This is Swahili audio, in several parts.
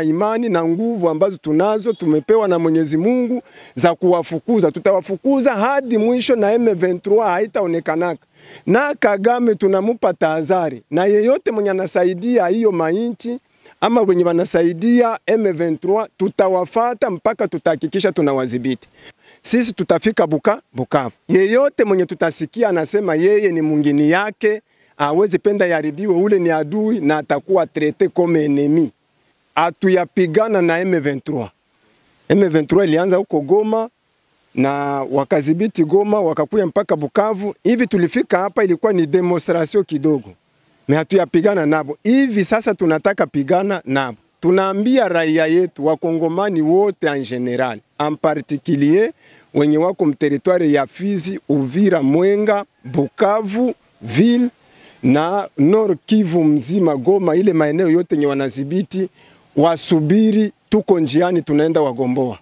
Imani na nguvu ambazo tunazo tumepewa na Mwenyezi Mungu za kuwafukuza, tutawafukuza hadi mwisho na M23 haitaonekanaka. Na Kagame tunamupa tahadhari, na yeyote mwenye anasaidia hiyo mainchi ama wenye wanasaidia M23 tutawafata mpaka tutahakikisha tunawadhibiti. Sisi tutafika Bukavu. Yeyote mwenye tutasikia anasema yeye ni mungini yake, hawezi penda yaribiwe, ule ni adui na atakuwa traité comme ennemi. Hatuyapigana na M23. M23 ilianza huko Goma na wakadhibiti Goma wakakuya mpaka Bukavu. Hivi tulifika hapa ilikuwa ni demonstration kidogo. Na hatuyapigana nabo. Hivi sasa tunataka pigana nabo. Tunaambia raia yetu wakongomani wote en general, en particulier wenye wako mterritoire ya Fizi, Uvira, Mwenga, Bukavu, ville na Nord Kivu mzima, Goma, ile maeneo yote yenye wanadhibiti, wasubiri, tuko njiani tunaenda wagomboa.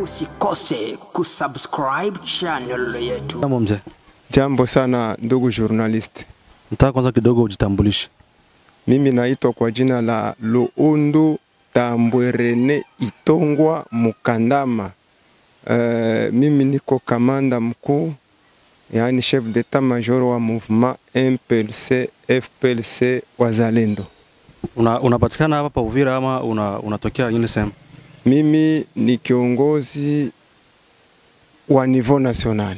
Usikose kusubscribe channel yetu. Jambo mzee. Jambo sana ndugu journalist. Nataka kwanza kidogo ujitambulishe. Mimi naitwa kwa jina la Loondo Tambwerene Itongwa Mukandama. Mimi niko kamanda mkuu, yaani chef d'état major wa mouvement MPLC FPLC Wazalendo. Unapatikana hapa Uvira ama unatokea nyingine sehemu? Mimi ni kiongozi wa niveau national.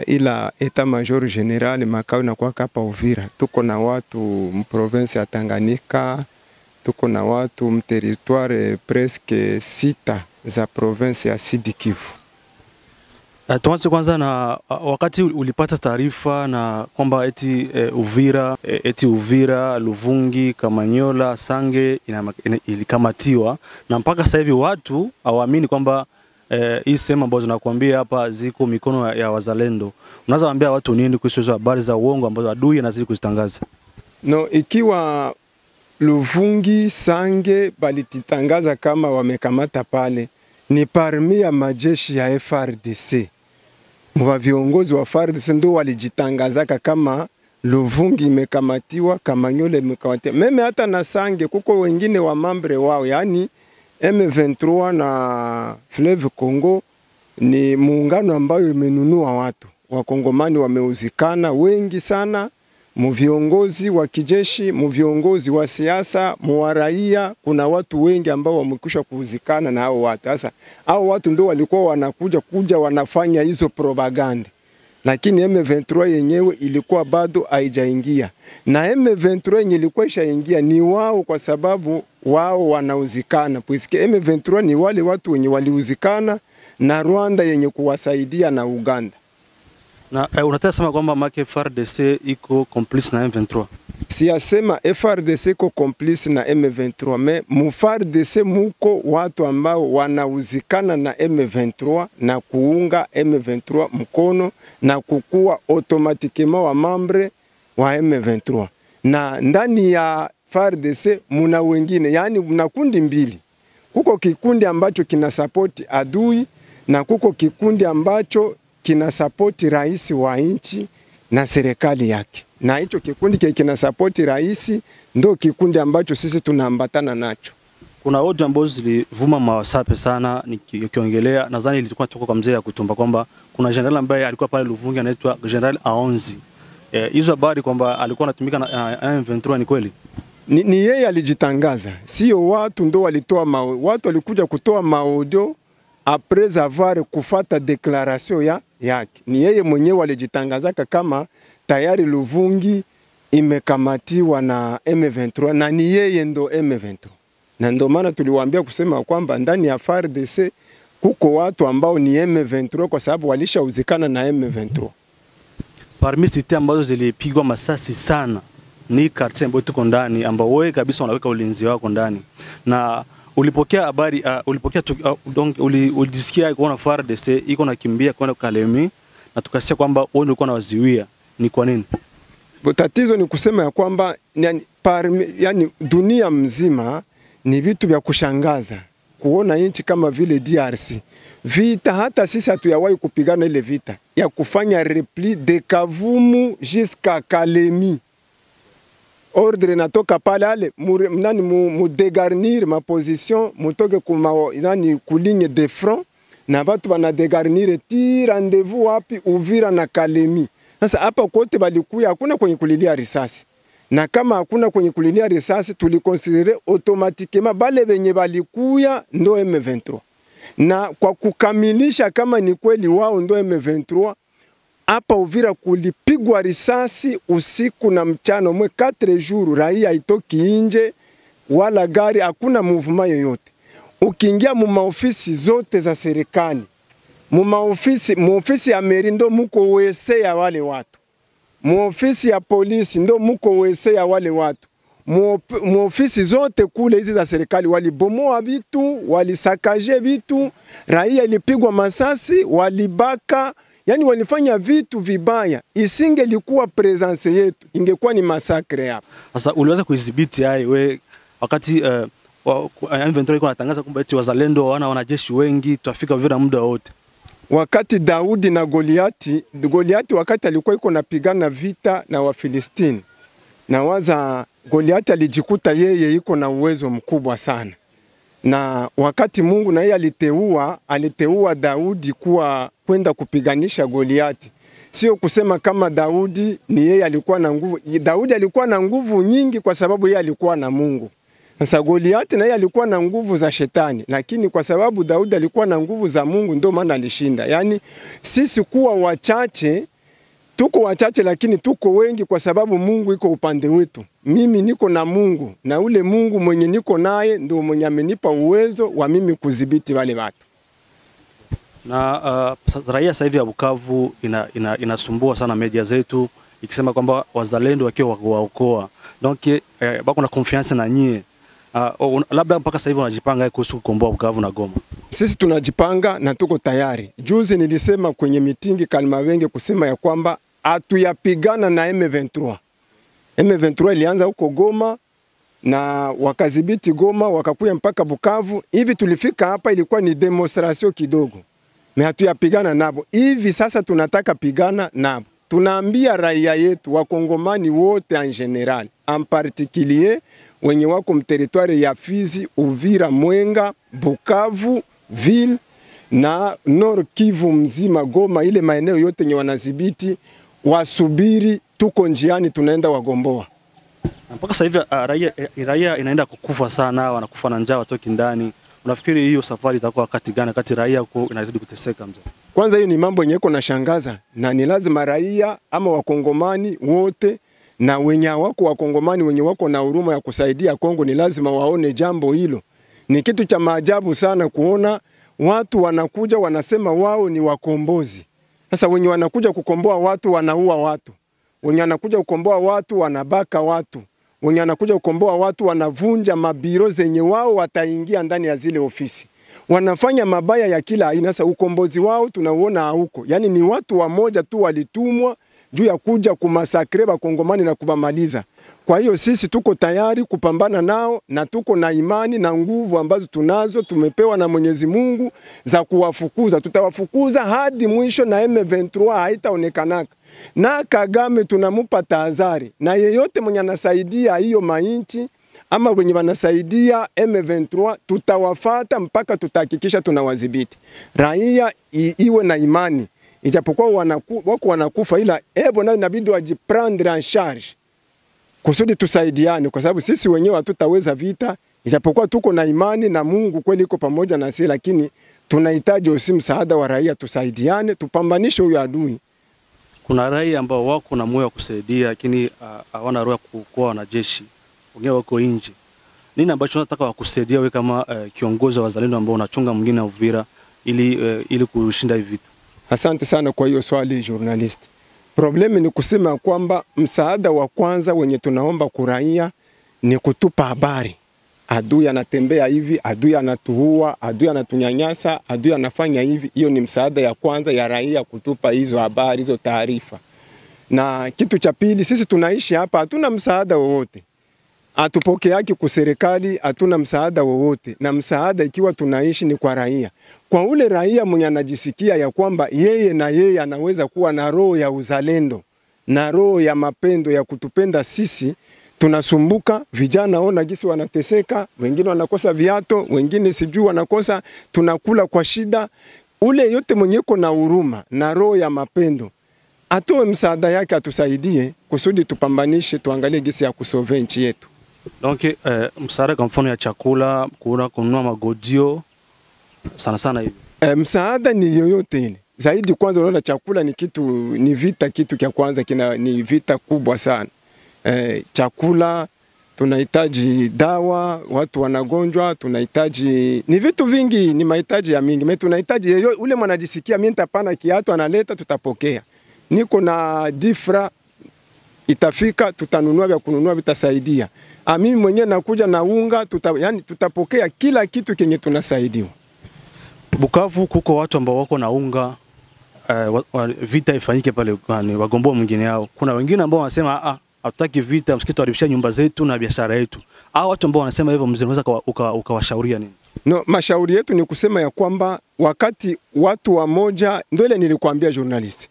Ila état major general makao na kwa hapa Uvira. Tuko na watu mprovince ya Tanganyika, tuko na watu mterritoire presque 6 za province ya Sud Kivu. Tuanze kwanza na wakati ulipata taarifa na kwamba eti Uvira, eti Uvira, Luvungi, Kamanyola, Sange ilikamatiwa, na mpaka sasa hivi watu hawaamini kwamba hii sehemu ambazo nakwambia hapa ziko mikono ya wazalendo. Unaweza waambia watu nini kuhusu hizo habari za uongo ambazo adui anazidi kuzitangaza? No, ikiwa Luvungi, Sange balititangaza kama wamekamata pale, ni parmi ya majeshi ya FARDC. Mwa viongozi wa FARDC ndio walijitangazaka kama Luvungi imekamatiwa, Kamanyola imekamatiwa. Meme hata na Sange kuko wengine wa mambre wao, yani M23 na Fleuve Congo ni muungano ambayo imenunua watu. Wakongomani wameuzikana wengi sana, mu viongozi wa kijeshi, mu viongozi wa siasa, mu wa raia, kuna watu wengi ambao wamekwisha kuuzikana na hao watu. Sasa hao watu ndio walikuwa wanakuja kuja wanafanya hizo propaganda. Lakini M23 yenyewe ilikuwa bado haijaingia. Na M23 yenye ilikuwa ishaingia ni wao, kwa sababu wao wanauzikana. Puisque M23 ni wale watu wenye waliuzikana na Rwanda yenye kuwasaidia na Uganda. Na unataka sema kwamba make FARDC iko complice na M23? Siyasema FARDC iko complice na M23, me mu FARDC muko watu ambao wanauzikana na M23 na kuunga M23 mkono na kukua automatiquement wa membre wa M23. Na ndani ya FARDC muna wengine, yani muna kundi mbili. Kuko kikundi ambacho kina support adui na kuko kikundi ambacho kina support rais wa nchi na serikali yake. Na hicho kikundi kina support rais ndio kikundi ambacho sisi tunaambatana nacho. Kuna audio ambazo zilivuma mawasape sana nikiongelea, nadhani ilikuwa toka kwa mzee ya kutumba kwamba kuna general ambaye alikuwa pale Luvungi anaitwa General Aonzi. Hizo habari kwamba alikuwa anatumika na M23 ni kweli? Ni yeye alijitangaza, sio watu ndio walitoa watu walikuja kutoa maaudio après avoir kufata declaration yake. Ni yeye mwenyewe alijitangazaka kama tayari Luvungi imekamatiwa na M23 na ni yeye ndo M23. Na ndo maana tuliwaambia kusema kwamba ndani ya FARDC kuko watu ambao ni M23 kwa sababu walishauzikana na M23. Parmi cité ambazo zilipigwa masasi sana ni quartier ambayo tuko ndani, ambao wewe kabisa unaweka ulinzi wako ndani. Na ulipokea habari, ulipokea donc ulisikia kuona FARDC iko nakimbia kwenda Kalemi na tukasikia kwamba wewe ulikuwa unawaziwia, ni kwa nini? Tatizo ni kusema ya kwamba yani dunia mzima ni vitu vya kushangaza kuona nchi kama vile DRC vita, hata sisi hatuyawahi kupigana ile vita ya kufanya repli de Kavumu jusqu'à Kalemi. Ordre natoka pale ale nani mu dégarnir ma position, mutoke kuma nani ku ligne de front, na batu bana dégarnir ti rendez-vous wapi Uvira na Kalemi. Sasa hapa kote balikuya hakuna kwenye kulilia risasi. Na kama hakuna kwenye kulilia risasi, tuliconsidérer automatiquement bale benye balikuya ndo M23. Na kwa kukamilisha kama ni kweli wao ndo M23, hapa Uvira kulipigwa risasi usiku na mchana mwe 4 jours, raia itoki nje wala gari, hakuna mouvement yoyote. Ukiingia mu maofisi zote za serikali, mu ofisi ya mairie ndo muko wese ya wale watu, mu ofisi ya polisi ndo muko wese ya wale watu, mu ofisi zote kule hizi za serikali walibomoa vitu, walisakaje vitu, raia ilipigwa masasi, walibaka, yani walifanya vitu vibaya. Isingelikuwa presence yetu, ingekuwa ni massacre hapa. Sasa uliweza kuidhibiti hai we wakati M23 ilikuwa inatangaza kwamba eti wazalendo wana wanajeshi wengi, tutafika Uvira muda wote. Wakati Daudi na Goliati, Goliati wakati alikuwa iko napigana vita na Wafilistini, na waza Goliati alijikuta yeye iko na uwezo mkubwa sana. Na wakati Mungu na yeye aliteua Daudi kuwa kwenda kupiganisha Goliati. Sio kusema kama Daudi ni yeye alikuwa na nguvu. Daudi alikuwa na nguvu nyingi kwa sababu yeye alikuwa na Mungu. Sasa Goliati na yeye alikuwa na nguvu za shetani, lakini kwa sababu Daudi alikuwa na nguvu za Mungu ndio maana alishinda. Yani sisi kuwa wachache, tuko wachache lakini tuko wengi kwa sababu Mungu iko upande wetu. Mimi niko na Mungu, na ule Mungu mwenye niko naye ndio mwenye amenipa uwezo wa mimi kudhibiti wale watu. Na raia sasa hivi ya Bukavu inasumbua sana media zetu ikisema kwamba wazalendo wakiwa waokoa. Donc bako na confiance na nyie. Labda mpaka sasa hivi wanajipanga kuhusu kukomboa Bukavu na Goma. Sisi tunajipanga na tuko tayari. Juzi nilisema kwenye mitingi Kalimawenge kusema ya kwamba hatuyapigana na M23. M23 ilianza huko Goma na wakadhibiti Goma wakakuya mpaka Bukavu. Hivi tulifika hapa ilikuwa ni demonstration kidogo. Na hatuyapigana nabo. Hivi sasa tunataka pigana nabo. Tunaambia raia yetu wakongomani wote en general, en particulier wenye wako mteritwari ya Fizi, Uvira, Mwenga, Bukavu, ville na Nord Kivu mzima, Goma, ile maeneo yote yenye wanadhibiti, wasubiri, tuko njiani tunaenda wagomboa. Mpaka sasa hivi raia inaenda kukufa sana, wanakufa na njaa, watoki ndani. Unafikiri hiyo safari itakuwa wakati gani wakati raia huko inazidi kuteseka mzee? Kwanza hiyo ni mambo yenye iko nashangaza, na ni lazima raia ama wakongomani wote na wenye wako wakongomani wenye wako na huruma ya kusaidia Kongo ni lazima waone jambo hilo. Ni kitu cha maajabu sana kuona watu wanakuja wanasema wao ni wakombozi. Sasa wenye wanakuja kukomboa watu wanaua watu. Wenye wanakuja kukomboa watu wanabaka watu. Wenye wanakuja kukomboa watu wanavunja mabiro zenye wao wataingia ndani ya zile ofisi. Wanafanya mabaya ya kila aina. Sasa ukombozi wao tunauona huko. Yani ni watu wamoja tu walitumwa juu ya kuja kumasakre bakongomani na kubamaliza. Kwa hiyo sisi tuko tayari kupambana nao na tuko na imani na nguvu ambazo tunazo tumepewa na Mwenyezi Mungu za kuwafukuza. Tutawafukuza hadi mwisho na M23 haitaonekanaka. Na Kagame tunamupa tahadhari, na yeyote mwenye anasaidia hiyo mainchi ama wenye wanasaidia M23 tutawafata mpaka tutahakikisha tunawadhibiti. Raia iwe na imani. Ijapokuwa wako wanakufa, ila ebo nayo inabidi wajiprendre en charge kusudi tusaidiane, kwa sababu sisi wenyewe hatutaweza vita. Ijapokuwa tuko na imani na Mungu kweli iko pamoja na sisi, lakini tunahitaji usi msaada wa raia, tusaidiane, tupambanishe huyo adui. Kuna raia ambao wako na moyo wa kusaidia lakini hawana roho kuwa wanajeshi, wengine wako nje. Nini ambacho unataka wakusaidia wewe kama kiongozi wa wazalendo ambao unachunga mwingine na Uvira ili kushinda hivi vita? Asante sana kwa hiyo swali journalist. Problemi ni kusema kwamba msaada wa kwanza wenye tunaomba kuraia ni kutupa habari. Adui anatembea hivi, adui anatuua, adui anatunyanyasa, adui anafanya hivi. Hiyo ni msaada ya kwanza ya raia, kutupa hizo habari, hizo taarifa. Na kitu cha pili, sisi tunaishi hapa, hatuna msaada wowote. Hatupokeaki kwa serikali, hatuna msaada wowote. Na msaada ikiwa tunaishi ni kwa raia. Kwa ule raia mwenye anajisikia ya kwamba yeye na yeye anaweza kuwa na roho ya uzalendo na roho ya mapendo ya kutupenda sisi, Tunasumbuka, vijana ona gisi wanateseka, wengine wanakosa viato, wengine sijui wanakosa, tunakula kwa shida. Ule yote mwenye ko na huruma na roho ya mapendo atoe msaada yake, atusaidie kusudi tupambanishe, tuangalie gisi ya kusove nchi yetu. Donc msaada kwa mfano ya chakula, kununua magodio sana sana hivi. Msaada ni yoyote ile. Zaidi kwanza unaona chakula ni kitu, ni vita, kitu cha kwanza kina, ni vita kubwa sana. Chakula, tunahitaji dawa, watu wanagonjwa, tunahitaji ni vitu vingi, ni mahitaji ya mingi. Mimi tunahitaji ule mwanajisikia mimi nitapana kiatu analeta, tutapokea. Niko na difra itafika, tutanunua vya kununua vitasaidia. Mimi mwenyewe nakuja na unga, yani tutapokea kila kitu kenye tunasaidiwa. Bukavu kuko watu ambao wako na unga, vita ifanyike pale, wagomboa mwingine yao. Kuna wengine ambao wanasema hatutaki vita, msikiti tuharibisha nyumba zetu na biashara yetu. Hao watu ambao wanasema hivyo, mzee, unaweza ukawashauria nini? No, mashauri yetu ni kusema ya kwamba wakati watu wa moja, ndio ile nilikuambia journalist.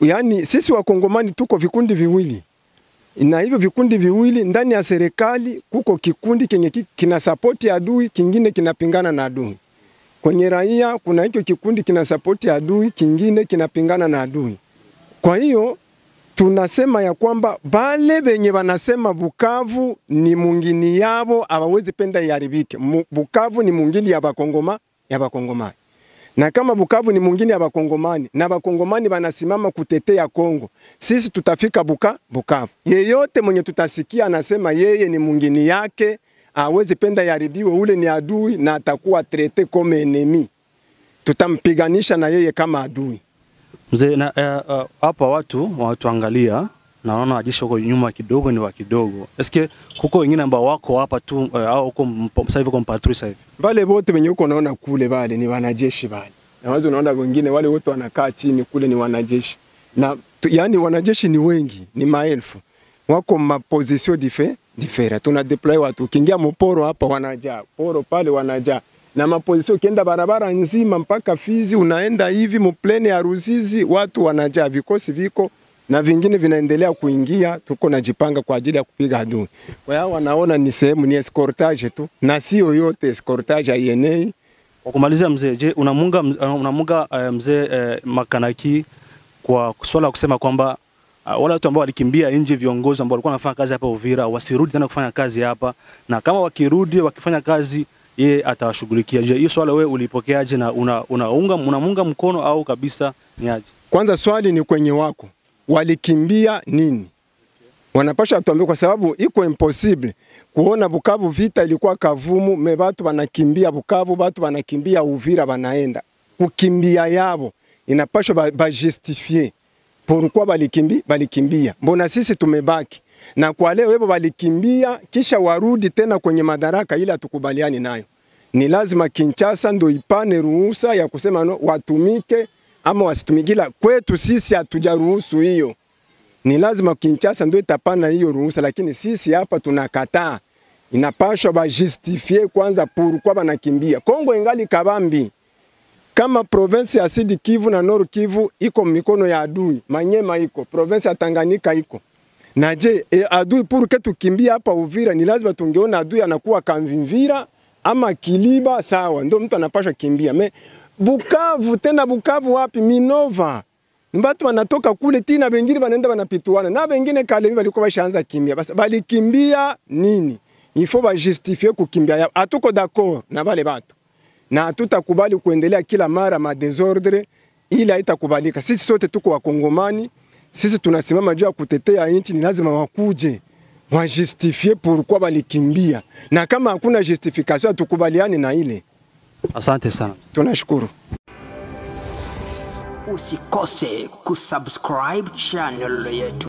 Yani sisi wakongomani tuko vikundi viwili. Na hivyo vikundi viwili ndani ya serikali kuko kikundi kenye kina support adui, kingine kinapingana na adui. Kwenye raia kuna hicho kikundi kina support adui, kingine kinapingana na adui. Kwa hiyo tunasema ya kwamba bale benye wanasema Bukavu ni mungini yabo hawawezi penda iharibike. Bukavu ni mungini ya Bakongoma, ya Bakongomani. Na kama Bukavu ni mungini ya Bakongomani na Bakongomani wanasimama kutetea Kongo, sisi tutafika Bukavu. Yeyote mwenye tutasikia anasema yeye ni mungini yake, hawezi penda iharibiwe, ule ni adui na atakuwa traité comme ennemi. Tutampiganisha na yeye kama adui. Mzee, hapa watu wanatuangalia, naona wajeshi wako nyuma kidogo, ni wa kidogo. Eske kuko wengine ambao wako hapa tu au huko sasa hivi kwa mpatru sasa hivi? Wale wote wenye uko naona kule wale ni wanajeshi wale. Na wazo unaona wengine wale wote wanakaa chini kule ni wanajeshi. Na yani wanajeshi ni wengi, ni maelfu. Wako ma position different. Tuna deploy watu, ukiingia mporo hapa wanajaa, poro pale wanajaa. Na maposition ukienda barabara nzima mpaka Fizi unaenda hivi mplene ya Ruzizi watu wanajaa, vikosi viko na vingine vinaendelea kuingia, tuko najipanga kwa ajili ya kupiga adui. Kwa hiyo wanaona ni sehemu ni escortage tu na sio yote escortage INA. Kwa kumalizia mzee, je, unamunga mzee Makanaki kwa swala kusema kwamba wale watu ambao walikimbia nje, viongozi ambao walikuwa wanafanya kazi hapa Uvira wasirudi tena kufanya kazi hapa, na kama wakirudi wakifanya kazi yeye atawashughulikia? Je, hiyo swala wewe ulipokeaje na unaunga mkono au kabisa ni aje? Kwanza swali ni kwenye wako walikimbia nini? Wanapasha tuambie, kwa sababu iko impossible kuona Bukavu vita ilikuwa Kavumu, me watu wanakimbia Bukavu, watu wanakimbia Uvira wanaenda. Kukimbia yao inapaswa ba justifier pourquoi balikimbia. Mbona sisi tumebaki? Na kwa leo hebo balikimbia kisha warudi tena kwenye madaraka, ila tukubaliani nayo. Ni lazima Kinshasa ndo ipane ruhusa ya kusema no, watumike ama wasitumike. Kwetu sisi hatujaruhusu hiyo. Ni lazima Kinshasa ndo itapana hiyo ruhusa, lakini sisi hapa tunakataa. Inapaswa ba justifier kwanza pourquoi banakimbia. Kongo ingali kabambi. Kama province ya Sud Kivu na Nord Kivu iko mikono ya adui, Manyema iko, province ya Tanganyika iko. Na je, adui pour que tukimbia hapa Uvira ni lazima tungeona adui anakuwa Kamvimvira ama Kiliba, sawa, ndio mtu anapaswa kimbia. Me Bukavu tena, Bukavu wapi? Minova. Mbatu wanatoka kule tena wengine wanaenda wanapituana. Na wengine kale walikuwa washaanza kimbia. Basi balikimbia nini? Il faut ba justifier kukimbia. Hatuko d'accord na wale watu. Na hatutakubali kuendelea kila mara ma desordre, ila haitakubalika. Sisi sote tuko wakongomani, sisi tunasimama juu ya kutetea nchi, ni lazima wakuje wajustifie pourquoi balikimbia. Na kama hakuna justification tukubaliane na ile. Asante sana. Tunashukuru. Usikose kusubscribe channel yetu.